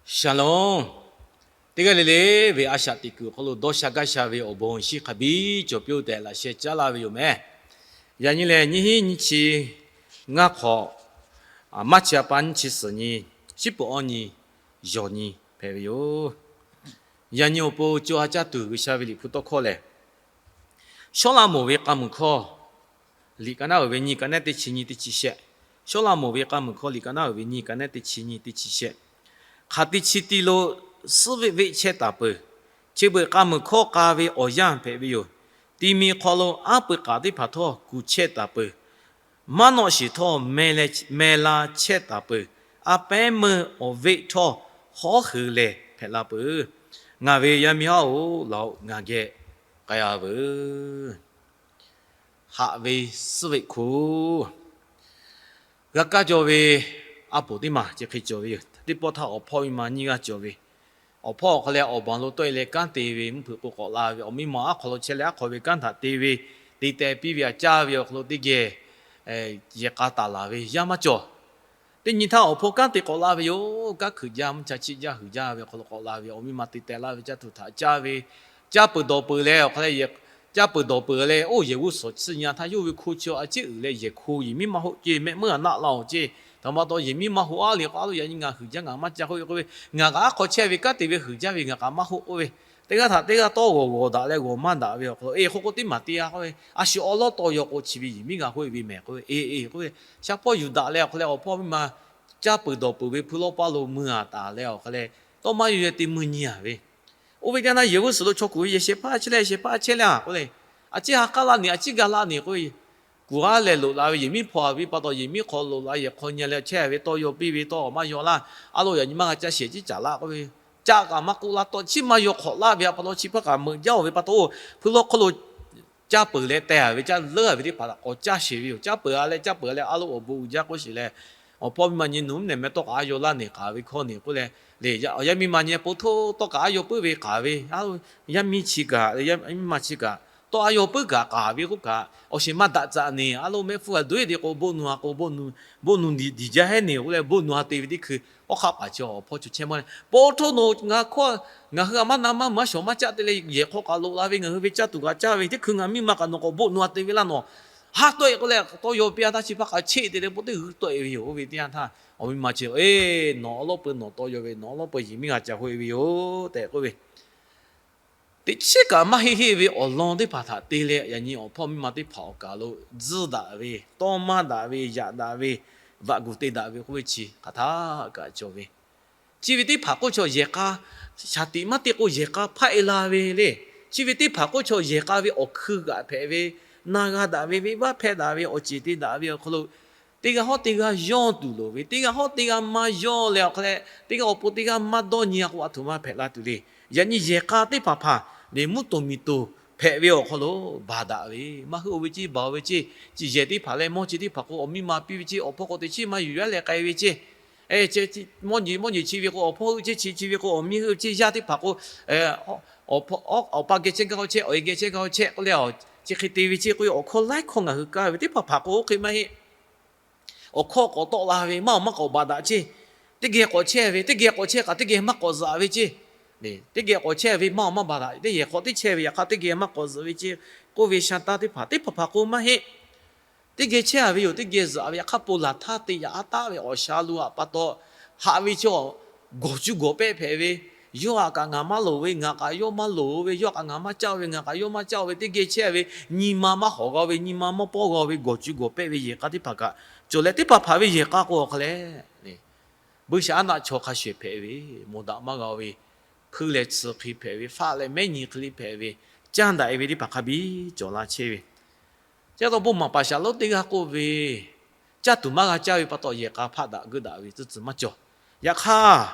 Shalom. Teˇ g'aˇ le le ve a shaꞈ teꞈ kuiˬ awˬ hk'aw lo dawˇ sha gaˇ sha ve awˬ bon awˬ shinˉ hk'a biˇ cawˬ piˇ-oˆ tehꞈ laꞈ sheh caˉ laˇ ve yoˬ meh. Yaꞈ nyi lehˬ, nyiˇ hinˉ nyiˇ chi ngaˇ hk'awꞈ, maˇ chi a pa nyiˇ chi suhˍ nyi, shiˉ peuꞈ awˇ nyi, yawˬ nyi hpehꞈ ve yoˬ. Yaꞈ nyi awˬ pon co ha caˇ tuˬ G'uiˬsha ve Liꞈ hpu tawˇ hkawˇ lehˬ, Sawˉlaꞈmonˍ ve k'a muiˬ hkawˇ liꞈ ka naˉ uiˍ ve nyi, ka nehˉ teˇ chi nyi teˇ chi shehˆ. Sawˉlaꞈmonˍ ve k'a muiˬ hkawˇ liꞈ ka naˉ uiˍ ve nyi, ka nehˉ teˇ chi nyi teˇ chi shehˆ. Hk'aˬ te chi ti lo suhˉ veˆ veˆ chehˇ taˍ peuˬ. Chi beuꞈ k'a muiˬ hkawˇ k'a ve awˬ yanˇ hpehꞈ ve yoˬ. Ti mi hk'aw lo aˉ pui k'aˍ teˇ hpaˍ htawˇ kuˬ chehˇ taˍ peuˬ. Maˉ nawˆ shiˍ htawˇ meh la chehˇ taˍ peuˬ. A pehˉ meuˇ awˬ veˆ htawˇ hawˉ hui leh hpehꞈ la peuˬ. Ngaˬ ve yaˇ miˇ haˉ-oˬ, laˬ-oꞈ ngaˬ geh k'ai-a veuˬ. Haꞈ ve suhˉ veˆ hko g'a kaˇ cawˬ ve a poˍ teˇ maˬ chi hk'e cawˬ ve yoˬ. Teˇ pawˆ htaˇ awˬ hpawˇ miˇ ma nyiˇ g'aˇ cawˬ ve, awˬ hpawˇ awˬ hk'aw leh awˬ baˬ lo tawˆ-e leh kanˉ te ve mvuhˇ hpeuꞈ k'o k'awꞈ la ve, awˬ miˇ ma aˉ hk'aw lo chehˇ leh aˉ hk'aw ve kanˉ htaꞈ te ve, te teh piˇ ve aꞈ caˇ ve awˬ hk'aw lo teˇ geh yehˬ k'a taˍ laˬ ve yaˇ maˇ cawˬ. Teˇ nyi htaˇ awˬ hpawˇ kanˉ te k'awꞈ la ve yoˬ. Kanˉ hkuiꞈ jaˇ, mvuhˇ cha chiˆ jaˇ, huiˍ jaˇ ve awˬ hk'aw lo k'awꞈ la ve, awˬ miˇ ma te teh laˇ ve caˇ tuˬ htaꞈ caˇ ve, caˇ peuˬ dawˬ peuˬ leh awˬ hk'aw leh, caˇ peuˬ dawˬ peuˬ leh, oˇ yehˬ g'uˇ suhˍ tsuhˇ nyi htaˇ yawˇ ve hko chi a ciˉ uiˍ leh yehˬ hko yehˬ miˉ maˇ hoˆ ce, mehˆ meuˇ a naˆ la-oˬ ce. Htaꞈ ma taw yehˬ miˉ maˇ hoˆ a le k'o, a lo yaꞈ nyi ngaˬ huiˍ jaˇ ngaˬ maˇ ca hoˆ k'oˆ ve, ngaˬ kaꞈ aˉ hk'aw chehˇ ve kanˉ te ve huiˍ jaˇ ve ngaˬ kaꞈ maˇ hoˆ k'oˆ ve, teˇ g'aˇ htaꞈ teˇ g'aˇ tawˇ g'awˬ g'awˬ daꞈ leh g'awˬ maˇ daꞈ ve awˬ hk'aw lo, e, hk'oˆ k'o teˇ maˬ te-a k'oˆ ve, a shu awˉ lawˉ tawˇ yaw k'o chi ve yehˬ miˉ g'a hoˆ ve mehˍ k'oˆ ve, e e k'oˆ ve, sha hpawˇ yuˬ daꞈ leh awˬ hk'aw leh awˬ hpawˇ miˇ ma caˇ peuˬ dawˬ peuˬ ve hpui lawˇ paˇ lo mui-a taˍ leh awˬ hk'aw leh, tawˇ maˇ yaw yaw te mui nyi-a ve. Oˇ ve teˇ yanˇ htaˇ yehˬ g'uˇ suhˍ lo chaw kuˬ ve yehˬ shehˍ hpaˇ chehˇ leh yehˬ shehˍ hpaˇ chehˇ leh k'oˆ le, a ciˉ ha k'aˉ laˇ ni, a ciˉ ga laˇ ni k'oˆ ve, kuˬ aˉ leh loꞈ la ve yehˬ miˉ hpaw-a ve pa taw yehˬ miˉ hk'aw loꞈ la yehˬ hk'aw nyi leh chehˇ ve tawˇ yaw piˇ ve tawˇ maˇ yaw laˇ. A lo yaꞈ nyi maˇ g'a caˇ shehˍ ciˉ caˍ laˇ k'oˆ ve, caˇ kaꞈ maˇ k'oˆ laˇ, tawˇ chiˉ maˇ yaw hk'awꞈ laˇ ve a pa taw chi hpaˇ kaꞈ meuꞈ jaˇ-oˬ ve pa taw, hpui lawˇ hk'oˆ lo caˇ peuˬ leh teh-a ve caˇ leuˉ-a ve teˇ hpaˍ k'awꞈ caˇ sheˍ ve yoˬ. Caˇ peuˬ-a leh caˇ peuˬ-a leh a lo awˬ bon uiˍ jaˇ k'oˆ sheˍ leh, awˬ hpawˇ miˇ ma nyi nawˬ mvuhˇ nehˬ meh tawˇ kaꞈ a yaw laˇ neˬ k'aˍ ve hkawˇ neˬ k'oˆ leh, le yaˇ miˇ ma nyi po htoˇ tawˇ kaꞈ a yaw puiˉ ve k'aˍ ve, a lo yaˇ miˇ chi kaꞈ, yaˇ miˇ ma chi kaꞈ tawˇ a yaw puiˉ kaꞈ k'aˍ ve k'oˆ kaꞈ, awˬ shehˍ ma daꞈ tcaꞈ neˬ a lo mehˆ hpfuhˇ g'a doiˉ te k'o, bon nu a k'o, bon nu diˬ jaˇ heˉ neˬ k'oˆ leh bon nu a te ve teˇ hkui, awˉ hk'aˆ paˍ chi awˬ hpawˇ chi chehˇ maˇ leh, po htoˇ nawˬ ngaˬ hkawˇ ngaˬ hui a maˇ na maˇ meuꞈ maˇ shawˍ maˇ caˆ te leh yehˬ hk'aw kaꞈ loꞈ la ve, ngaˬ hui ve caˇ tuˬ kaꞈ caˇ ve teˇ hkui ngaˬ miˇ ma kaꞈ nawˬ k'awꞈ bon nu a te ve laˇ nawˬ, haˉ tawˆ-e k'oˆ leh tawˇ yaw piˇ-a htaˇ chi hpaˇ kaꞈ cheˆ te leh po teˇ g'uiˬ tawˆ-e ve yoˬ. Oˇ ve teˇ yanˇ htaˇ awˬ miˇ ma chi, e, nawˬ awˉ lawˉ peu nawˬ tawˇ yaw ve, nawˬ awˉ lawˉ peu yehˬ miˉ g'a ca hoˆ-e ve yoˬ tehꞈ k'oˆ ve, teꞈ chiˉ kaꞈ maˇ heˆ heˆ ve awˬ lawn teˇ hpaˍ htaꞈ te leh yaꞈ nyi awˬ hpawˇ miˇ ma teˇ hpaˍ awˬ kaˬ lo tzuhˇ daꞈ ve, tawˇ maˇ daꞈ ve, yaꞈ daꞈ ve, vaꞈ guˬ te daꞈ ve k'oˆ ve chi hk'aˬ htaˇ kaꞈ cawˬ ve, chi ve teˇ hpaˍ k'oˆ chaw yehˬ k'a, shaˍ tiꞈ maˇ te k'o yehˬ k'a hpaˆ-e la ve le. Chi ve teˇ hpaˍ k'oˆ chaw yehˬ k'a ve awˬ hkui g'aꞈ hpehꞈ ve, na g'a daꞈ ve, venˇbaˆ hpehˇ daꞈ ve, awˬ ceˬ te daꞈ ve awˬ hk'aw lo, teˇ g'aˇ hawˉ teˇ g'aˇ yawˇ tuˬ loˍ ve, teˇ g'aˇ hawˉ teˇ g'aˇ maˇ yawˇ leh awˬ hk'aw leh, teˇ g'aˇ awˬ pon teˇ g'aˇ maˇ dawˇ nyi-a k'o, a htoꞈ ma hpehꞈ la tuˬ le. Yaꞈ nyi yehˬ k'a teˇ hpaˍ hpaˍ lehˬ mvuhˇ toˍ miˬ toˍ hpehꞈ ve awˬ hk'aw lo baˬ daꞈ ve, maˇ hui-oˬ ve ceˇ, baˬ-oˬ ve ceˇ, chi yehˬ teˇ hpaˍ leh mawˇ chi teˇ hpaˍ k'o awˬ miˇ ma piˇ ve ceˇ, awˬ hpawˇ k'o teꞈ chiˉ maˇ yuˬ yaˇ leh k'ai ve ceˇ, mawˇ nyi mawˇ nyi chi ve k'o awˬ hpawˇ heuˆ ceˇ, chi chi ve k'o awˬ miˇ heuˆ ceˇ, yaˇ teˇ hpaˍ k'o awˬ pa geh chehˇ gaˇ-oˬ chehˇ, awˬ e geh chehˇ gaˇ-oˬ chehˇ k'oˆ leh, chi hk'e te ve ceˇ k'oˆ ve awˬ hkawˇ laiˉ hkawˇ ngaˬ hui kaˇ ve teˇ hpaˍ hpaˍ k'o oˇ hk'e maˇ heˆ. Awˬ hkawˇ k'awꞈ tawˆ la ve maˇ awˬ maˇ k'awꞈ baˬ daꞈ ceˇ. Teˇ geh k'awꞈ chehˇ ve, teˇ geh k'awꞈ chehˇ kaꞈ teˇ geh maˇ k'awꞈ zuhꞈ ve ceˇ. Teˇ geh k'awꞈ chehˇ ve maˇ awˬ maˇ baˬ daꞈ, teˇ yehˬ hk'aw teˇ chehˇ ve yaꞈ hk'aˇ teˇ geh maˇ k'awꞈ zuhꞈ ve ceˇ k'oˆ ve sha taˇ teˇ hpaˍ, teˇ hpaˍ hpaˍ k'o maˇ heˆ. Teˇ geh chehˇ-a ve yoˬ, teˇ geh zuhꞈ ve yaꞈ hk'aˇ pon laˬ htaˇ te yaꞈ-a taˉ ve awˬ sha lo aꞈ pa taw, haꞈ ve chaw gawˬ cu gawˬ pehˆ hpehꞈ ve, yawˇ aꞈ kaꞈ ngaˬ maˇ loˍ ve, ngaˬ kaꞈ yawˇ maˇ loˍ ve, yawˇ kaꞈ ngaˬ maˇ caˇ ve, ngaˬ kaꞈ yawˇ maˇ caˇ ve, teˇ geh chehˇ ve, nyi ma maˇ hawˍ g'a ve, nyi ma maˇ pawˇ g'a ve, gawˬ cu gawˬ pehˆ ve yehˬ k'a teˇ hpaˍ kaꞈ cawˬ leh, teˇ hpaˍ hpaˍ ve yehˬ k'a k'o awˬ hk'a leh buiˇshaˆaˉnaˆ chaw hk'a shuˍ hpehꞈ ve, mawˬ daꞈ maˇ g'a ve, hpuiˇ leh tsuhˇ hk'e hpehꞈ ve, faˆ leh mehˉ nyi hk'e hpehꞈ ve, caˇ daꞈ-e ve teˇ hpaˍ hk'a biˇ cawˬ la chehˇ ve, chi pa taw bon maˍ paˍ shaˍ lonˉ teˇ g'aˇ k'oˆ ve, caˇ tuˬ maˇ g'a caˇ ve pa taw yehˬ k'a hpaˆ daꞈ geuˆ daꞈ ve tcuhˇ tcuh maˇ cawˬ. Yaꞈ hk'aˇ,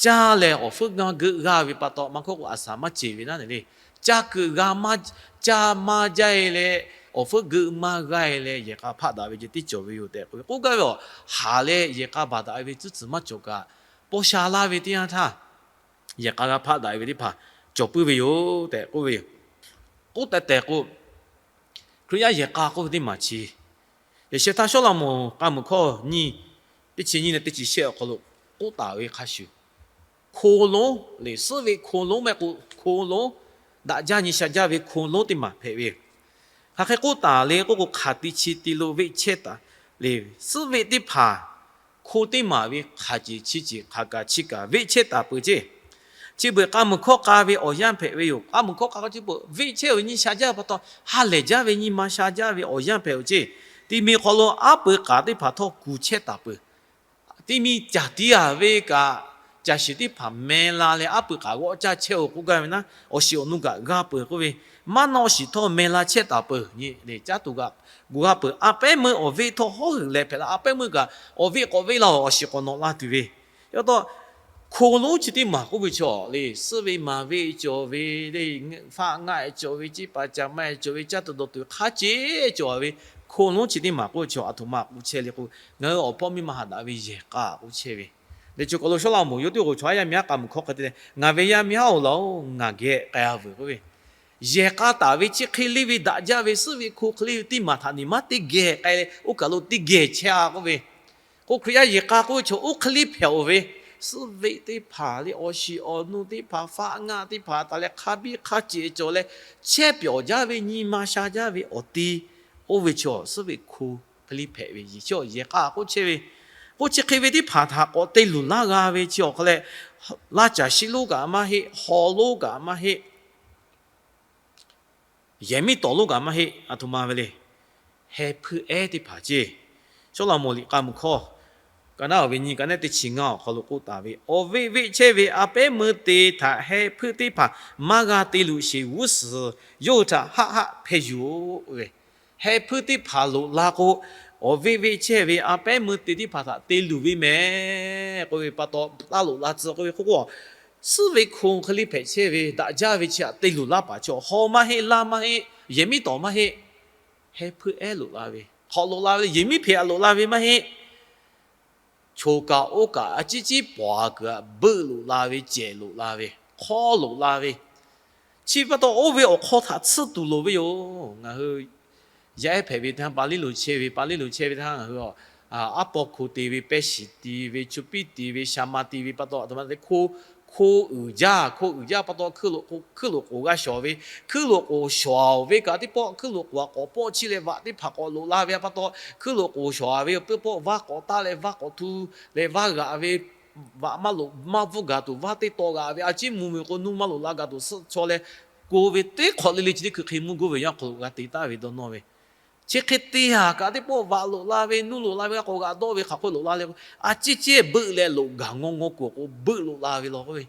caˇ leh awˬ hpfuhˇ g'aˇ geuˆ g'aˇ ve pa taw maˇ hkawˇ k'o aˬ saˍ maˇ ceuˬ ve naˉ neˬ le. Caˇ keuꞈ g'a maˇ, caˇ maˇ jaˇ-e leh awˬ hpfuhˇ geuˆ maˇ g'aˇ-e leh yehˬ k'a hpaˆ daꞈ ve ceh tiˉ cawˬ ve yoˬ tehꞈ k'oˆ ve k'oˆ gaˇ ve a. Haˍ leh yehˬ k'a baˬ daꞈ ve ve tcuhˇ tcuh maˇ cawˬ kaꞈ, paw sha laˇ ve teˇ yanˇ htaˇ yehˬ k'a g'a hpaˆ daꞈ-e ve teˇ hpaˍ cawˬ puiˉ ve yoˬ tehꞈ k'oˆ ve yoˬ. K'oˆ tehˬ tehˬ k'o, Hkriꞈ yaˇ yehˬ k'a k'oˆ ve teˇ maˬ chi, yaꞈ sheh htaˇ Sawˉlaꞈmonˍ k'a muiˬ hkawˇ nyiˇ, teˇ chi nyiˇ leh teˇ chi shehˆ awˬ hk'aw lo k'oˆ taˍ ve hk'a shuˍ, hko lonˉ le, suhˉ veˆ hko lonˉ maˇ heˆ k'o hko lonˉ, daꞈ jaˇ nyi sha jaˇ ve hko lonˉ teˇ maˬ hpehꞈ ve. Hk'aˬ hk'e k'oˆ taˍ le k'oˆ k'o, hk'aˬ ti chi ti lo veˆ chehˇ taˍ le, suhˉ veˆ teˇ hpaˍ hko teˇ maˬ ve hk'aˬ ceˬ chi ceˬ hk'aˬ kaꞈ chi kaꞈ veˆ chehˇ taˍ peuˬ ceˇ. Chi beuꞈ k'a muiˬ hkawˇ k'a ve awˬ yanˇ hpehꞈ ve yoˬ. K'a muiˬ hkawˇ k'a k'o chi beuꞈ veˆ chehˇ ve nyi sha jaˇ ve pa taw, ha lehˬ jaˇ ve nyi ma sha jaˇ ve awˬ yanˇ hpehꞈ-oˬ ceˇ. Ti mi hk'aw lo aˉ peuˬ k'aˍ teˇ hpaˍ htawˇ kuˬ chehˇ taˍ peuˬ. Ti mi caˬ tiˉ a ve kaꞈ, caˬ shiˍ teˇ hpaˍ meh la leh aˉ peuˬ k'aˍ g'awˆ caˇ chehˇ-oˬ k'oˆ gaˇ ve naˉ, awˬ shiˍ awˬ nu kaꞈ g'a peuˬ k'oˆ ve, maˇ naw awˬ shiˍ htawˇ meh la chehˇ taˍ peuˬ nyi le, caˉ tuˬ g'a, gu g'a peuˬ. A pehˉ meuˇ awˬ veˆ htawˇ hawˉ g'uiˬ leh hpehꞈ la. A pehˉ meuˇ kaꞈ awˬ veˆ k'awꞈ veˆ la-oˬ, awˬ shiˍ k'awꞈ nawꞈ la tuˬ ve. Yaꞈ taw, hko lonˉ chi teˇ maˬ k'oˆ ve chaw le, suhˉ ve maˍ ve cawˬ ve le, faˆ ngaˆ cawˬ ve, ciˉ paˍ caˍ ma cawˬ ve, caˇ tuˬ dawˬ tuˬ hk'a ceˬ cawˬ ve, hko lonˉ chi teˇ maˬ k'oˆ ve chaw aˬ htoꞈ ma k'oˆ chehˇ le k'o, ngaˬ hui awˬ hpawˇ miˇ ma haꞈ daꞈ ve yehˬ k'a k'oˆ chehˇ ve. Leh chi k'awꞈ lo Sawˉlaꞈmonˍ yawˇ teˇ g'aˇ chaw yaˇ miˇ haˉ k'a muiˬ hkawˇ hk'a te leh, ngaˬ ve yaˇ miˇ haˉ-oˬ laˬ-oˬ, ngaˬ geh k'ai-a veuˬ k'oˆ ve. Yehˬ k'a taˍ ve chi hk'e le ve daꞈ jaˇ ve suhˉ ve hko hk'e le ve teˇ maˬ htaꞈ niˬ maˇ teˇ geh k'ai leh oˇ kaˬ lo teˇ geh chehˇ-a k'oˆ ve. K'o Hkriꞈ yaˇ yehˬ k'a k'oˆ ve chaw oˇ hk'e le hpehꞈ-oˬ ve, suhˉ veˆ teˇ hpaˍ le, awˬ shiˍ awˬ nu teˇ hpaˍ, faˆ ngaˆ teˇ hpaˍ taˍ leh hk'a biˇ hk'a ceˬ cawˬ leh chehˇ pyawˬ jaˇ ve nyi ma sha jaˇ ve awˬ ti, oˇ ve chaw suhˉ veˆ hko hk'e le hpehꞈ ve, yehˬ chi awˬ yehˬ k'a k'oˆ chehˇ ve. K'o chi hk'e ve teˇ hpaˍ htaꞈ k'awꞈ te luˬ laˇ g'a ve chi awˬ hk'aw leh, laˇ caˬ shiˆ lonˉ kaꞈ maˇ heˆ, haw lonˉ kaꞈ maˇ heˆ, yehˬ miˉ tawˍ lonˉ kaꞈ maˇ heˆ, aˬ htoꞈ ma ve le. Heh hpuiˇ ehˉ teˇ hpaˍ ceˇ. Sawˉlaꞈmonˍ liꞈ k'a muiˬ hkawˇ, ka naˉ ve nyi, ka naˉ teˇ chi ngaˇ awˬ hk'aw lo k'oˆ taˍ ve, awˬ veˆ veˆ chehˇ ve a pehˉ meuˇ te htaꞈ heh hpuiˇ teˇ hpaˍ maˇ g'a te luꞈ sheˍ g'uˇ suhˍ yawˇ hui htaꞈ haˆ haˆ hpeh yuˬ-oˬ ve. Heh hpuiˇ teˇ hpaˍ loꞈ la k'o, awˬ veˆ veˆ chehˇ ve a pehˉ meuˇ te teˇ hpaˍ htaꞈ te luˬ ve mehˍ k'oˆ ve pa taw, taˇ loꞈ la tcuh k'oˆ ve k'oˆ k'o, suhˉ ve hko hk'e le hpehꞈ chehˇ ve daꞈ jaˇ ve chi htaꞈ te luˬ laˇ paˍ chaw, haw maˇ heˆ, laˇ maˇ heˆ, yehˬ miˉ tawˍ maˇ heˆ, heh hpuiˇ ehˉ loꞈ la ve, hk'awꞈ loꞈ la ve le, yehˬ miˉ hpeꞈ aꞈ loꞈ la ve maˇ heˆ. Choˬ kaꞈ oˇ kaꞈ a ciˉ ciˉ pawˍ kuiˬ aꞈ beuˆ loꞈ la ve, cehˬ loꞈ la ve, hk'awˇ loꞈ la ve, chi pa taw oˇ ve awˬ hk'aw htaꞈ tsuhˇ tuˬ loˍ ve yoˬ. Ngaˬ hui yaˇ ehˉ hpehꞈ ve htaˇ, pa liˇ lo chehˇ ve, pa liˇ lo chehˇ ve htaˇ ngaˬ hui a, aˉ pawˇ hko te ve, pehˇ shiˍ te ve, chu piˇ te ve, sha ma te ve pa taw, a htoꞈ ma te hko, hko uiˍ jaˇ, hko uiˍ jaˇ pa taw, hkuiˇ loꞈ k'oˍ g'a shawˍ ve, hkuiˇ loꞈ k'oˍ shawˍ-oˬ ve kaꞈ teˇ pawˆ hkuiˇ loꞈ k'oˍ aꞈ k'awꞈ pawˆ chi leh vaꞈ teˇ hpaˍ k'awꞈ loꞈ la ve pa taw, hkuiˇ loꞈ k'oˍ shawˍ-a ve teˇ pawˆ vaˇ k'awꞈ taˇ leh vaˇ k'awꞈ htu leh vaˇ g'aꞈ ve, vaꞈ maˇ loꞈ maˇ bvuhˇ gaˬ tuˬ, vaˇ teˇ taw g'aꞈ ve, a ciˉ mvuh ve k'o nuˇ maˇ loꞈ la gaˬ tuˬ suhˆ chaw leh, ko ve teˇ hk'awꞈ le le chi teˇ hkui hk'e mvuhˇ goˇ ve yanˇ hk'aw lo g'a te taˍ ve dawˇ nawˇ ve, chi hk'e te haˍ kaꞈ teˇ pawˆ vaꞈ loꞈ la ve, nuˇ loꞈ la ve, k'a k'awꞈ g'aꞈ dawˇ ve hk'aˬ hk'oˆ loꞈ la leh, a ciˉ ciˉ beuˆ leh loꞈ gaˬ ngaw ngaw kuˬ k'o beuˆ loꞈ la ve law k'oˆ ve.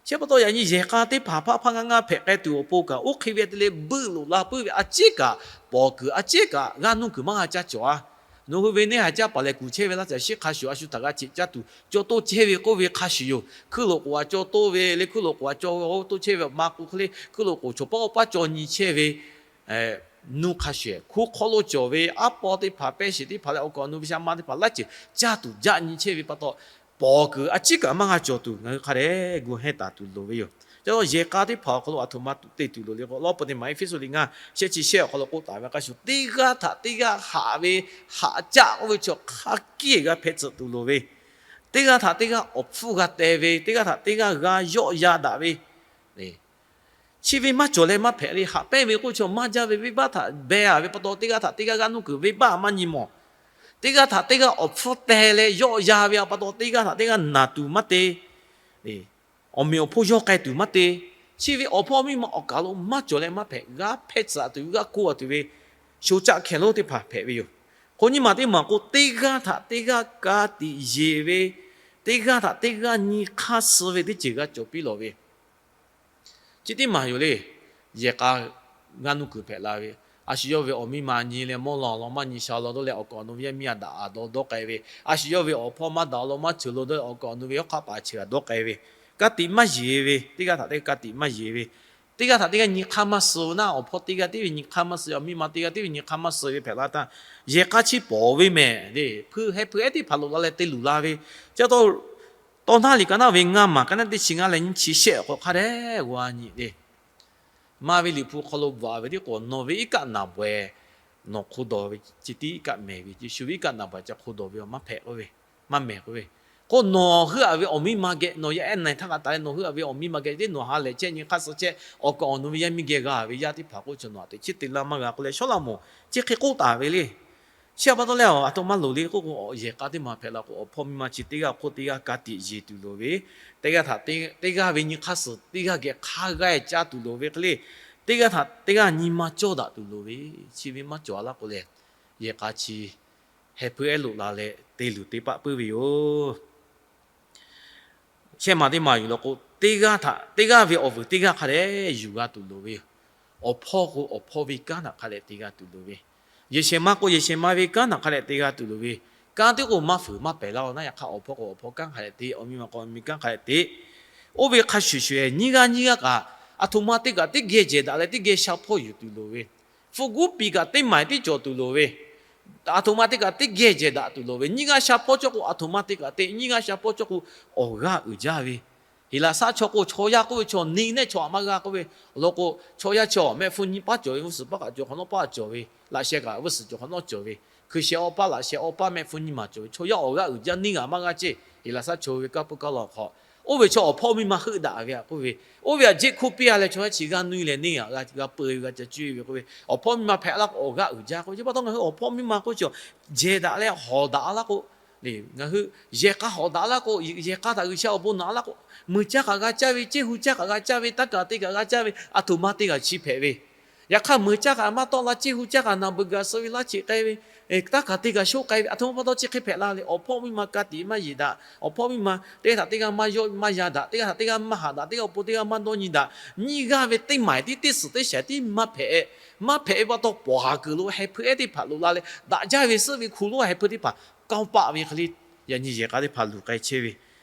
Chi pa taw yaꞈ nyi yehˬ k'a teˇ hpaˍ hpaˇ hpaˇ ngaˇ ngaˇ hpehꞈ k'ai tuˬ awˬ pon kaꞈ oˇ hk'e ve te leh beuˆ loꞈ la puiˉ ve, a ciˉ kaꞈ pawˍ kuiˬ, a ciˉ kaꞈ g'aˇ nuˇ kuiˬ maˇ g'a caˇ cawˬ-a. Nawˬ hui ve neˇ haiˬ caˇ paˍ lehˬ kuˬ chehˇ ve laˇ caˬ shiˉ hk'a shuˍ a shu htaꞈ g'a cheꞈ caˇ tuˬ caw toˇ chehˇ ve k'oˆ ve hk'a shuˍ yoˬ. Hkuiˇ loꞈ k'oˍ aꞈ caw toˇ ve le, hkuiˇ loꞈ k'oˍ aꞈ caw ve toˇ chehˇ ve ma k'o hk'e le, hkuiˇ loꞈ k'oˍ chaw paˉ oˇ paˉ caw nyi chehˇ ve, nuˇ hk'a shuˍ hkuˇ hk'awˇ lo cawˬ ve aˉ pawˇ teˇ hpaˍ, pehˇ shiˍ teˇ hpaˍ leh awˬ kaˍ awˬ nu ve sha ma teˇ hpaˍ laˇ ceuˬ caˇ tuˬ jaˆ nyi chehˇ ve pa taw, pawˍ kuiˬ a ciˉ kaꞈ maˇ g'a cawˬ tuˬ ngaˬ hui hk'a dehꞈ gu hehnˇ taˍ tuˬ loˍ ve yoˬ. Ca yehˬ k'a teˇ hpaˍ awˬ hk'aw lo a htoꞈ ma tuˬ te tuˬ loˍ le k'o, Lawˇ peuˬ teˇ maˬ Eˇfeˇsuꞈ liꞈ ngaˇ shehˆ chi shehˆ awˬ hk'aw lo k'oˆ taˍ ve hk'a shuˍ, teˇ g'aˇ htaꞈ teˇ g'aˇ haꞈ ve, haꞈ caˆ k'oˆ ve chaw hk'a kiˇ g'a hpehꞈ tcuhꞈ tuˬ loˍ ve, teˇ g'aˇ htaꞈ teˇ g'aˇ awˬ hpfuhˇ g'a teh ve, teˇ g'aˇ htaꞈ teˇ g'aˇ g'a yawˆ yan daꞈ ve, chi ve maˇ cawˬ leh maˇ hpehꞈ le. Haꞈ pehnˇ ve k'oˆ chaw maˇ jaˇ ve, venˇbaˆ htaꞈ beh-a ve pa taw, teˇ g'aˇ htaꞈ teˇ g'aˇ g'aˇ nuˇ kuiˬ venˇbaˆ maˇ nyi mawˬ. Teˇ g'aˇ htaꞈ teˇ g'aˇ awˬ hpfuhˇ teh leh yawˆ yan ve pa taw, teˇ g'aˇ htaꞈ teˇ g'aˇ naˬ tuˬ maˇ te. Awˬ meꞈ awˬ hponˇ yawˇ k'ai tuˬ maˇ te. Chi ve awˬ hpawˇ miˇ ma awˬ kaˍ lo maˇ cawˬ leh maˇ hpehꞈ, g'a hpehˇ tcuhꞈ tuˬ g'a hkoˇ-a tuˬ ve, sho caˆ hkeh lonˉ teˇ hpaˍ hpehꞈ ve yoˬ. Hk'o nyi ma teˇ maˬ k'o, teˇ g'aˇ htaꞈ teˇ g'aˇ ka tiꞈ yeˬ ve, teˇ g'aˇ htaꞈ teˇ g'aˇ nyi hk'aˇ suh ve teˇ ceuˬ g'a cawˬ piˇ lawˬ ve, chi teˇ maˬ yoˬ le. Yehˬ k'a g'aˇ nuˇ kuiˬ hpehꞈ la ve, a shu yawˇ ve awˬ miˇ ma nyi leh mawˇ law law maˇ nyi sha law dawˇ leh awˬ kaˍ awˬ nu ve yaˇ miˇ a daꞈ a dawˇ dawˇ k'ai ve, a shu yawˇ ve awˬ hpawˇ maˇ daꞈ law maˇ ceuˬ law dawˇ leh awˬ kaˍ awˬ nu ve yawˇ hk'aˆ paˍ cheuˬ a dawˇ k'ai ve, ka tiꞈ maˇ yeˬ ve, teˇ g'aˇ htaꞈ teˇ g'aˇ ka tiꞈ maˇ yeˬ ve, teˇ g'aˇ htaꞈ teˇ g'aˇ nyi hk'aˇ maˇ suh ve, naˆ awˬ hpawˇ teˇ g'aˇ tiˉ ve nyi hk'aˇ maˇ suh, awˬ miˇ ma teˇ g'aˇ tiˉ ve nyi hk'aˇ maˇ suh ve hpehꞈ la htaˇ, yehˬ k'a chi pawˍ ve mehˍ le. Hpuiˇ heh hpuiˇ ehˉ teˇ hpaˍ loꞈ la leh te luˬ la ve, chi taw tawˇ naˉ liꞈ ka naˉ ve ngaˇ maˬ, ka naˉ teˇ chi ngaˇ leh nyiˇ chi shehˆ awˬ hk'aw hk'a dehꞈ g'a nyi le. Maˇ ve Liꞈ hpu hk'aw lo bvuhꞈ ve tiˉ k'o, nawˬ ve iˉ kaˆ naˍ bawehˬ, nawˬ hk'o dawˬ ve, chi tiˉ iˉ kaˆ mehˍ ve, Yeˍsuˆ ve iˉ kaˆ naˍ bawehˬ ca hk'o dawˬ ve, maˇ hpehꞈ k'oˆ ve, maˇ mehˍ k'oˆ ve, K'o, nawˬ heuˆ-a ve awˬ miˇ ma geh, nawˬ yaˇ ehˉ na-e htaˇ kaꞈ taˍ leh nawˬ heuˆ-a ve awˬ miˇ ma geh, teˇ nawˬ ha lehˬ chehˇ nyi hk'aˇ suh chehˇ, awˬ kaˍ awˬ nu ve yaˇ miˇ geh g'a ve yaˇ teˇ hpaˍ k'oˆ chaw nawˬ aꞈ teꞈ chiˇ te laˇ maˇ g'a k'oˆ leh, Sawˉlaꞈmonˍ chi hk'e k'oˆ taˍ ve le. Chi pa taw leh, aˬ htoꞈ ma loˍ le k'oˆ k'o, yehˬ k'a teˇ maˬ hpehꞈ la k'o, awˬ hpawˇ miˇ ma chi teˇ g'aˇ hk'oˆ teˇ g'aˇ ka tiꞈ yeˬ tuˬ loˍ ve, teˇ g'aˇ htaꞈ teˇ g'aˇ ve nyi hk'aˇ suh teˇ g'aˇ geh hk'a g'aˇ caˇ tuˬ loˍ ve hk'e le, teˇ g'aˇ htaꞈ teˇ g'aˇ nyi ma cawˇ daꞈ tuˬ loˍ ve, chi ve maˇ cawˬ-a laˇ k'o leh, yehˬ k'a chi heh hpuiˇ ehˉ loꞈ la leh te luˬ te paˆ puiˉ ve yoˬ. Shehˆ maˬ teˇ maˬ yuˬ law k'o, teˇ g'aˇ htaꞈ teˇ g'aˇ ve awˬ vuiˬ teˇ g'aˇ hk'a dehꞈ yuˬ g'a tuˬ loˍ ve yoˬ. Awˬ hpawˇ k'o, awˬ hpawˇ ve kanˉ htaꞈ hk'a dehꞈ te g'a tuˬ loˍ ve, yehˬ shehˍ ma k'o, yehˬ shehˍ ma ve kanˉ htaꞈ hk'a dehꞈ te g'a tuˬ loˍ ve, kanˉ teˇ k'o maˇ fuiˍ maˇ pehˬ laˇ-oˬ. Naˉ yaꞈ hk'aˇ, awˬ hpawˇ k'o awˬ hpawˇ kanˉ hk'a dehꞈ te, awˬ miˇ ma k'o awˬ miˇ kanˉ hk'a dehꞈ te. Oˇ ve hk'a shuˍ shuˍ-eˬ, nyiˇ g'aˇ nyiˇ g'aˇ kaꞈ, aˬ htoꞈ ma te kaꞈ teˇ geh jehˬ daꞈ leh teˇ geh sha hpawˇ yuˬ tuˬ loˍ ve, hpu guˉ piˍ kaꞈ teˇ maˬ teˇ cawˬ tuˬ loˍ ve, aˬ htoꞈ ma te kaꞈ teˇ geh jehˬ daꞈ tuˬ loˍ ve, nyiˇ g'aˇ sha hpawˇ cawˇ k'o, aˬ htoꞈ ma te kaꞈ te, nyiˇ g'aˇ sha hpawˇ cawˇ k'o, awˬ g'aˇ uiˍ jaˇ ve. Heˍlaˍsaˆ chaw k'o, chaw yaˇ k'oˆ ve chaw neˇ nehˆ chaw aꞈ maˇ g'a k'oˆ ve, awˬ lawn k'o, chaw yaˇ chaw mehˆ hpfuhˇ nyiˇ paˉ cawˬ ve, g'uˇ suhˍ paˉ kaꞈ cawˬ hk'awꞈ nawˉ paˉ cawˬ ve, laꞈ sheh kaꞈ g'uˇ suhˍ cawˬ hk'awꞈ nawˉ cawˬ ve, hkui sheh awˬ paˉ laꞈ sheh awˬ paˉ mehˆ hpfuhˇ nyiˇ maˬ cawˬ ve, chaw yaˇ awˬ g'aˇ uiˍ jaˇ neˇ g'aꞈ maˇ g'a ceˇ. Heˍlaˍsaˆ chaw ve kanˇ puˇ kanˇ law hk'aw, oˇ ve chaw awˬ hpawˇ miˇ ma heuˆ daꞈ ve aꞈ k'oˆ ve, oˇ ve aꞈ jeˆ hkoˇ piˇ-a leh chaw yaˇ chi g'aˇ nuˇ leh neˇ g'aꞈ g'a peu-e ve g'a ca cuˇ ve k'oˆ ve, awˬ hpawˇ miˇ ma hpehꞈ laˇ k'o awˬ g'aˇ uiˍ jaˇ k'o, chi pa taw ngaˬ hui awˬ hpawˇ miˇ ma k'oˆ chi jehˬ daꞈ leh hawˍ daꞈ laˇ k'o, ngaˬ hui yehˬ k'a hawˍ daꞈ laˇ k'o, yehˬ k'a htaꞈ G'uiˬsha awˬ bon naꞈ laˇ k'o, meuˬ caˇ kaꞈ g'a caˇ ve, ceˇ hu caˇ kaꞈ g'a caˇ ve, taˇ kaˍ te kaꞈ g'a caˇ ve, aˬ htoꞈ ma te kaꞈ chi hpehꞈ ve. Yaꞈ hk'aˇ, meuˬ caˇ kaꞈ maˇ tawˆ la, ceˇ hu caˇ kaꞈ naˬ beuꞈ gaˬ suh ve laˇ cheꞈ k'ai ve, taˇ kaˍ te kaꞈ shoˆ k'ai ve, aˬ htoꞈ ma pa taw chi hk'e hpehꞈ la le. Awˬ hpawˇ miˇ ma ka tiꞈ maˇ yeˬ daꞈ, awˬ hpawˇ miˇ ma teˇ g'aˇ htaꞈ teˇ g'aˇ maˇ yawˆ maˇ yan daꞈ, teˇ g'aˇ htaꞈ teˇ g'aˇ maˇ haꞈ daꞈ, teˇ g'aˇ awˬ pon teˇ g'aˇ maˇ dawˇ nyi daꞈ, nyiˇ g'aˇ ve teˇ maˬ tiˉ teˇ suhˍ teˇ shaˍ tiˉ maˇ hpehꞈ, maˇ hpehꞈ ve pa taw, pawˍ haˍ kuiˬ lo heh hpuiˇ ehˉ teˇ hpaˍ loꞈ la leh, daꞈ jaˇ ve suhˆ ve hku lonˉ heh hpuiˇ teˇ hpaˍ kanˇ paˆ ve hk'e le, yaꞈ nyi yehˬ k'a teˇ hpaˍ luˬ k'ai chehˇ ve,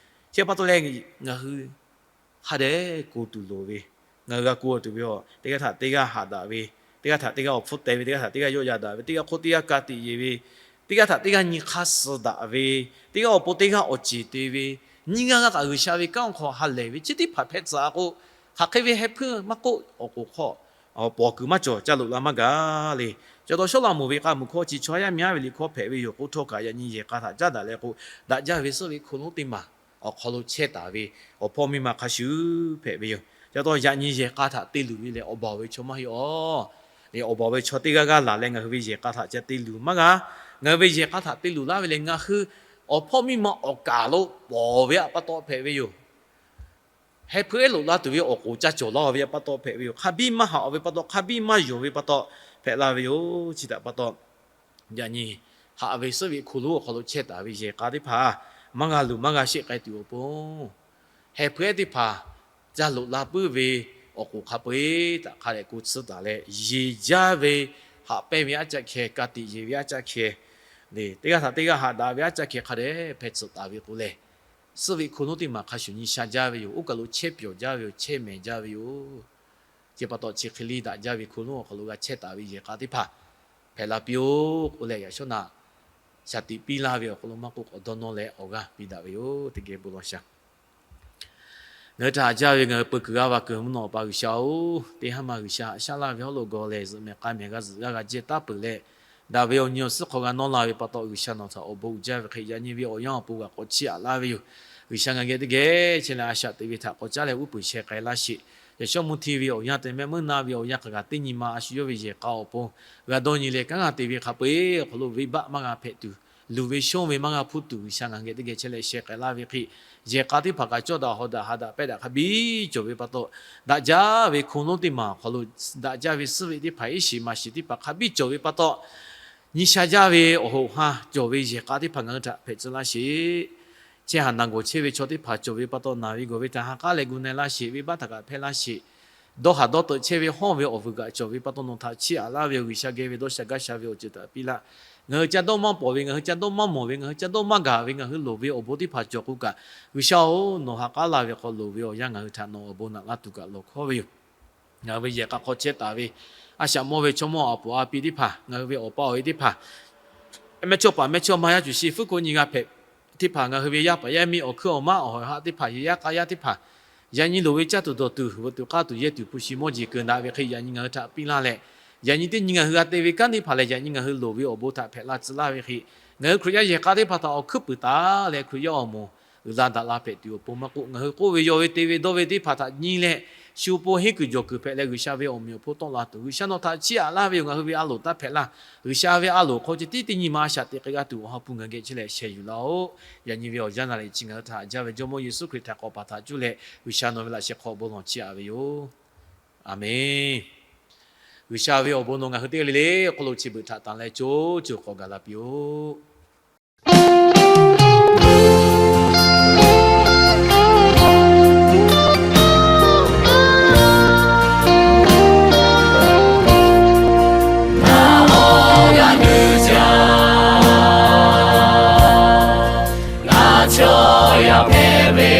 chi pa taw leh, ngaˬ hui hk'a dehꞈ ko tuˬ loˍ ve, ngaˬ hui g'a ko tuˬ ve, teˇ g'aˇ htaꞈ teˇ g'aˇ haꞈ daꞈ ve, teˇ g'aˇ htaꞈ teˇ g'aˇ awˬ hpfuhˇ teh ve, teˇ g'aˇ htaꞈ teˇ g'aˇ yawˆ yan daꞈ ve, teˇ g'aˇ hk'oˆ teˇ g'aˇ ka tiꞈ yeˬ ve, teˇ g'aˇ htaꞈ teˇ g'aˇ nyi hk'aˇ suh daꞈ ve, teˇ g'aˇ awˬ pon teˇ g'aˇ awˬ ceˬ te ve, nyiˇ g'aˇ g'aˇ kaꞈ G'uiˬsha ve kanˉ awˬ hk'aw ha lehˬ ve, chi teˇ hpaˍ hpehꞈ tcuh-a k'o, hk'aˬ hk'e ve heh hpuiˇ maˇ k'oˆ, awˬ k'oˍ hk'aw pawˍ kuiˬ maˇ cawˬ, ca loꞈ la maˇ gaˬ le. Ca taw Sawˉlaꞈmonˍ ve k'a muiˬ hkawˇ chi chaw yaˇ miˇ haˉ ve liꞈ hkawˇ hpehꞈ ve yoˬ. K'o htawˇ kaꞈ yaꞈ nyi yehˬ k'a htaꞈ caˉ daꞈ leh k'o, daꞈ jaˇ ve suhˆ ve hku lonˉ teˇ maˬ awˬ hk'aw lo chehˇ taˍ ve awˬ hpawˇ miˇ ma hk'a shuˍ hpehꞈ ve yoˬ. Ca taw yaꞈ nyi yehˬ k'a htaꞈ te luˬ ve lehˬ, awˬ baˬ ve chaw maˇ heˆ awˬ. Awˬ baˬ ve chaw teˇ g'aˇ g'aˇ laˬ leh ngaˬ hui ve yehˬ k'a htaꞈ ca te luˬ maˇ g'a. Ngaˬ hui ve yehˬ k'a htaꞈ te luˬ laˇ ve lehˬ, ngaˬ hui awˬ hpawˇ miˇ ma awˬ kaˍ lo pawˍ ve aꞈ pa taw hpehꞈ ve yoˬ. Heh hpuiˇ ehˉ loꞈ la tuˬ ve awˬ k'oˍ ca cawˬ laˇ ve aꞈ pa taw hpehꞈ ve yoˬ. Hk'a biˇ maˇ haꞈ-aˬ ve pa taw, hk'a biˇ maˇ yonˍ ve pa taw hpehꞈ la ve yoˬ. Chi htaꞈ pa taw, yaꞈ nyi haꞈ ve suhˆ ve hku lonˉ awˬ hk'aw lo chehˇ taˍ ve yehˬ k'a teˇ hpaˍ maˇ g'a luˬ maˇ g'a sheˆ k'ai tuˬ awˬ pon, heh hpuiˇ ehˉ teˇ hpaˍ ca loꞈ la puiˉ ve awˬ k'oˍ hk'a peu-eˬ htaꞈ hk'a dehꞈ ko tsuhˇ taˍ leh, yeˬ jaˇ ve haꞈ pehnˇ ve aˉ caˆ hkeh, ka tiꞈ yeˬ ve aˉ caˆ hkeh, teˇ g'aˇ htaꞈ teˇ g'aˇ haꞈ daꞈ ve aˉ caˆ hkeh hk'a dehꞈ hpehꞈ tcuhꞈ taˍ ve k'o lehˬ, suhˆ ve hku lonˉ teˇ maˬ hk'a shuˍ nyi sha jaˇ ve yoˬ. Oˇ kaˬ lo chehˇ pyawˬ jaˇ ve yoˬ. Chehˇ mehˍ jaˇ ve yoˬ. Chi pa taw chi hk'e liˇ daꞈ jaˇ ve hku lonˉ awˬ hk'aw lo g'a chehˇ taˍ ve yehˬ k'a teˇ hpaˍ hpehꞈ la piˇ-oˆ k'oˆ leh, yaꞈ shawˉ naꞈ shaˍ tiꞈ piˇ laˇ ve awˬ hk'aw lo maˇ k'oˆ, k'awꞈ dawˇ nawˇ leh awˬ g'aˇ piˇ daꞈ ve yoˬ. Teˇ geh bon lawˬ shaˍ. Ngaˬ hui htaꞈ haꞈ jaˇ ve ngaˬ hui peu kuiˬ g'aˇ va kuiˬ mvuhˇ naw awˬ pa G'uiˬsha-oˬ, teˇ haˉ ma G'uiˬsha haꞈ shaˉ laˇ ve hawˉ lo gawˬ lehˬ, zuhꞈ mehˍ k'a mehˍ g'a zuhꞈ g'aˇ g'a jehˇ taˉ peuˬ leh, daꞈ ve awˬ nyi awˬ suhˉ hk'aw g'a nawˇ la ve pa taw, G'uiˬsha nawˬ htaꞈ awˬ bon uiˍ jaˇ ve hk'e, yaꞈ nyi ve awˬ yanˇ awˬ pon g'a k'awꞈ chiˇ aꞈ laˇ ve yoˬ. G'uiˬsha ngaˬ geh teˇ geh chehˇ leh, a shaꞈ teꞈ ve htaꞈ k'awꞈ caˉ leh uˉ peunˍ sheh k'ai laˇ sheˍ. Yaꞈ shawˉ mvuhˇ hti ve awˬ yanˇ, te mehˆ meuˇ na ve awˬ yanˇ hk'a gaˬ teˇ nyi ma a shu yawˇ ve yehˬ k'a awˬ pon g'a dawˇ nyi leh, kanˉ g'a te ve hk'a peu-eˬ awˬ hk'aw lo venˇbaˆ maˇ g'a hpehꞈ tuˬ, luˬ ve shonˇ ve maˇ g'a hpuˇ tuˬ, G'uiˬsha ngaˬ geh teˇ geh chehˇ leh sheh k'ai laˇ ve hk'e, yehˬ k'a teˇ hpaˍ kaꞈ cawˇ daꞈ hawˍ daꞈ haꞈ daꞈ pehˇ daꞈ hk'a biˇ cawˬ ve pa taw, daꞈ jaˇ ve hku lonˉ teˇ maˬ awˬ hk'aw lo daꞈ jaˇ ve suhˆ ve teˇ hpaˍ iˉ shiˍ maˍ shiˍ teˇ hpaˍ hk'a biˇ cawˬ ve pa taw, nyi sha jaˇ ve awˬ hoꞈ ha cawˬ ve yehˬ k'a teˇ hpaˍ ngaˬ hui htaꞈ hpehꞈ tcuh laˇ sheˍ. Chehˇ haˍ naˬ gawˬ chehˇ ve chaw teˇ hpaˍ cawˬ ve pa taw, naˬ ve gawˬ ve htaꞈ ha k'aˉ leh gu na-e laˇ sheˍ. Venˇbaˆ htaꞈ kaꞈ hpehˇ laˇ sheˍ. Dawˇ haˍ dawˇ teuꞈ chehˇ ve hawˇ ve awˬ vuiˬ kaꞈ cawˬ ve pa taw, nawˬ htaꞈ chiˇ aꞈ laˇ ve yoˬ. G'uiˬsha geh ve dawˇ sha gaˇ sha ve awˬ ceuˬ htaꞈ piˇ laˇ. Ngaˬ hui ca dawˇ maˇ pawˍ ve, ngaˬ hui ca dawˇ maˇ mawˬ ve, ngaˬ hui ca dawˇ maˇ gaˬ ve, ngaˬ hui loˍ ve awˬ bon teˇ hpaˍ cawˬ k'o kaꞈ, G'uiˬsha-oˬ, nawˬ ha k'aˉ la ve hk'aw loˍ ve awˬ yanˇ ngaˬ hui htaꞈ nawˬ awˬ bon naꞈ laˇ tuˬ kaꞈ lawˬ hkawˇ ve yoˬ. Ngaˬ hui ve yehˬ k'a hk'aw chehˇ taˍ ve a shaꞈ mawˇ ve chaw mawˇ a poˍ a pi teˇ hpaˍ, ngaˬ hui ve awˬ pa awˬ e teˇ hpaˍ, mehˇchawˇ paˍ mehˇchawˇma yaˇ cuˬ shi fuˉ ko nyi g'a hpehꞈ teˇ hpaˍ, ngaˬ hui ve yaˇ paˍ yaˇ miˇ awˬ hkuiˉ awˬ maˉ awˬ hawˍ haˆ teˇ hpaˍ, yehˬ yaˇ k'a yaˇ teˇ hpaˍ, yaꞈ nyi loˍ ve caˇ tuˬ dawˬ tuˬ, veuꞈ tuˬ k'aˇ tuˬ yehˇ tuˬ hpu shi mawˇ jeˬ keu daꞈ ve hk'e, yaꞈ nyi ngaˬ hui htaꞈ piˇ laˇ leh, yaꞈ nyi teˇ nyi ngaˬ hui g'a te ve kanˉ teˇ hpaˍ lehˬ, yaꞈ nyi ngaˬ hui loˍ ve awˬ bon htaꞈ hpehꞈ la tcuh laˇ ve hk'e, ngaˬ hui Hkriꞈ yaˇ yehˬ k'a teˇ hpaˍ htaꞈ awˬ hkuiˉ puiˍ taˍ leh, Hkriꞈ yaˇ awˬ moˍ uiˍ la daꞈ la hpehꞈ tuˬ awˬ pon maˇ k'oˆ, ngaˬ hui k'oˆ ve yaw ve te ve dawˇ ve teˇ hpaˍ htaꞈ nyi leh, shu awˬ pon henˇ kuiˬ jawˬ kuiˬ hpehꞈ leh G'uiˬsha ve awˬ meꞈ awˬ hponˇ tawˆ la tuˬ, G'uiˬsha nawˬ htaꞈ chiˇ aꞈ laˇ ve yoˬ. Ngaˬ hui ve a loˍ taˇ hpehꞈ laˇ. G'uiˬsha ve a loˍ hk'aw ceh tiˉ teˇ nyi ma a shaꞈ teꞈ k'ai g'a tuˬ, awˬ ha hpu ngaˬ hui geh chehˇ leh sheh yuˬ laˇ-oˆ. Yaꞈ nyi ve awˬ yanˇ na leh chi ngaˬ hui htaꞈ haꞈ jaˇ ve Jawˇmawˇ Yeˍsuˆ Hkriꞈ htaꞈ k'awꞈ paˍ htaꞈ cuˇ leh G'uiˬsha nawˬ ve laꞈ sheh hk'aw bon lawˬ chiˇ aꞈ ve yoˬ. Aˍmenˍ. G'uiˬsha ve awˬ bon nawˬ ngaˬ hui teˇ g'aˇ le le awˬ hk'aw lo chi beuꞈ htaꞈ tanˬ leh co co k'awꞈ gaˬ la piˇ-oˆ. Ngaˬ chaw yaˇ hpehꞈ ve,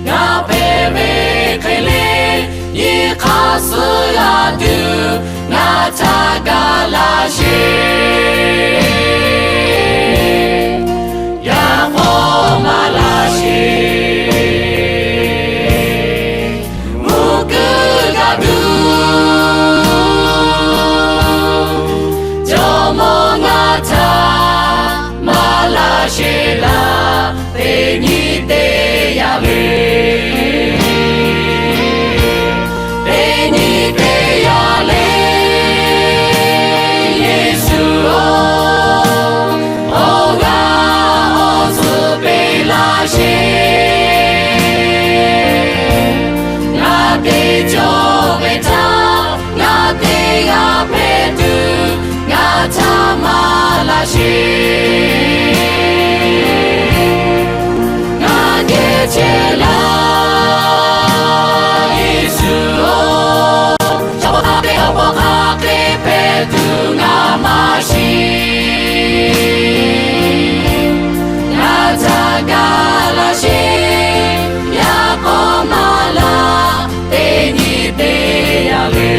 ngaˬ hpehꞈ ve hk'e le, nyi hk'aˇ suh g'a tuˬ ngaˬ htaꞈ gaˬ la sheˍ. Yaꞈ k'aw maˇ la sheˍ. Mvuhˇ kuiˬ g'a tuˬ jawˇmawˇ ngaˬ htaꞈ maˇ la sheˍ laˇ, teˇ nyi teˇ yaˇ le. Teˇ nyi teˇ yaˇ le, Yeˍsuˆ-oˬ, awˬ g'aˇ awˬ suhˍ peꞈ laˇ sheˍ. Ngaˬ teˇ cawˬ ve htaˇ, ngaˬ teˇ g'aˇ hpehꞈ tuˬ, ngaˬ htaꞈ maˇ la sheˍ. Ngaˬ geh chehˇ laˇ, Yeˍsuˆ-oˬ, chaw hk'a hk'e, awˬ hk'aw hk'a hk'e hpehꞈ tuˬ ngaˬ maˇ shiˍ. Ngaˬ htaꞈ gaˬ la sheˍ, yaꞈ k'aw maˇ la, teˇ nyi teˇ yaˇ le.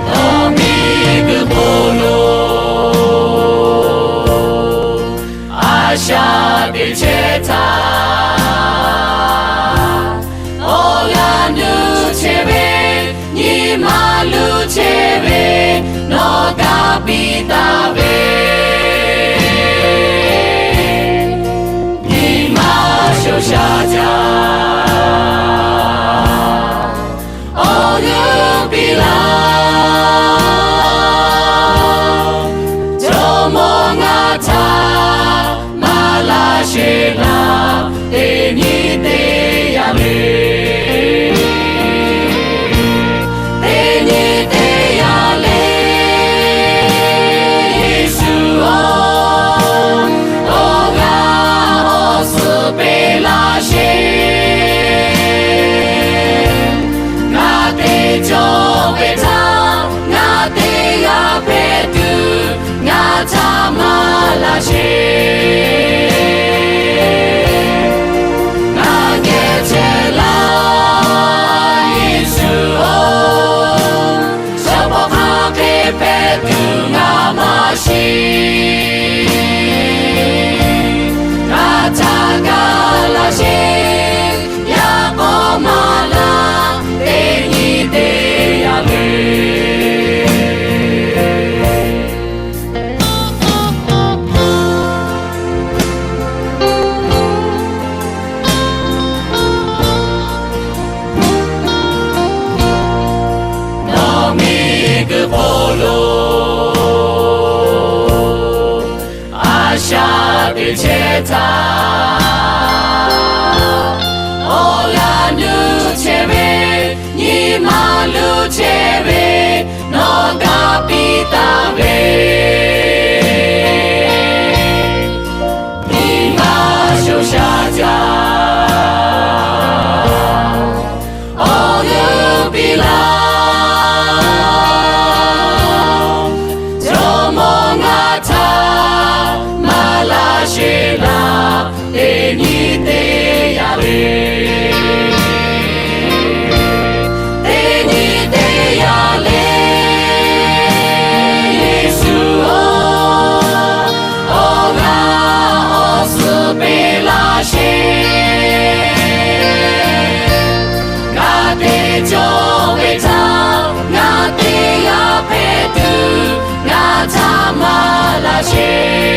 Nawˬ miˬguiˬ hk'oˆ lo a shaꞈ teꞈ chehˇ htaˇ, awˬ g'aˇ nuˇ chehˇ ve, nyi ma luˇ chehˇ ve, nawˬ ga piˇ taˍ ve, nyi ma shoˍ shaˍ jaˇ. Awˬ g'euˆ piˇ laˇ, jawˇmawˇ ngaˬ htaꞈ maˇ la sheˍ laˇ, teˇ nyi teˇ yaˇ le. Teˇ nyi teˇ yaˇ le, Yeˍsuˆ-oˬ, awˬ g'aˇ awˬ suhˍ peꞈ laˇ sheˍ. Ngaˬ teˇ cawˬ ve htaˇ, ngaˬ teˇ g'aˇ hpehꞈ tuˬ, ngaˬ htaꞈ maˇ la sheˍ. Ngaˬ geh chehˇ laˇ, Yeˍsuˆ-oˬ, chaw hk'a hk'e hpehꞈ tuˬ ngaˬ maˇ shiˍ. Ngaˬ htaꞈ gaˬ la sheˍ, yaꞈ k'aw maˇ la, teˇ nyi teˇ yaˇ le. Nawˬ miˬguiˬ hk'oˆ lo a shaꞈ teꞈ chehˇ htaˇ, awˬ g'aˇ nuˇ chehˇ ve, nyi ma luˇ chehˇ ve, nawˬ ga piˇ taˍ ve, nyi ma shoˍ shaˍ jaˇ. Awˬ g'euˆ piˇ laˇ, jawˇmawˇ ngaˬ htaꞈ maˇ la sheˍ laˇ, teˇ nyi teˇ yaˇ le. Teˇ nyi teˇ yaˇ le, Yeˍsuˆ-oˬ, awˬ g'aˇ awˬ suhˍ peꞈ la htaˇ maˇ la sheˍ.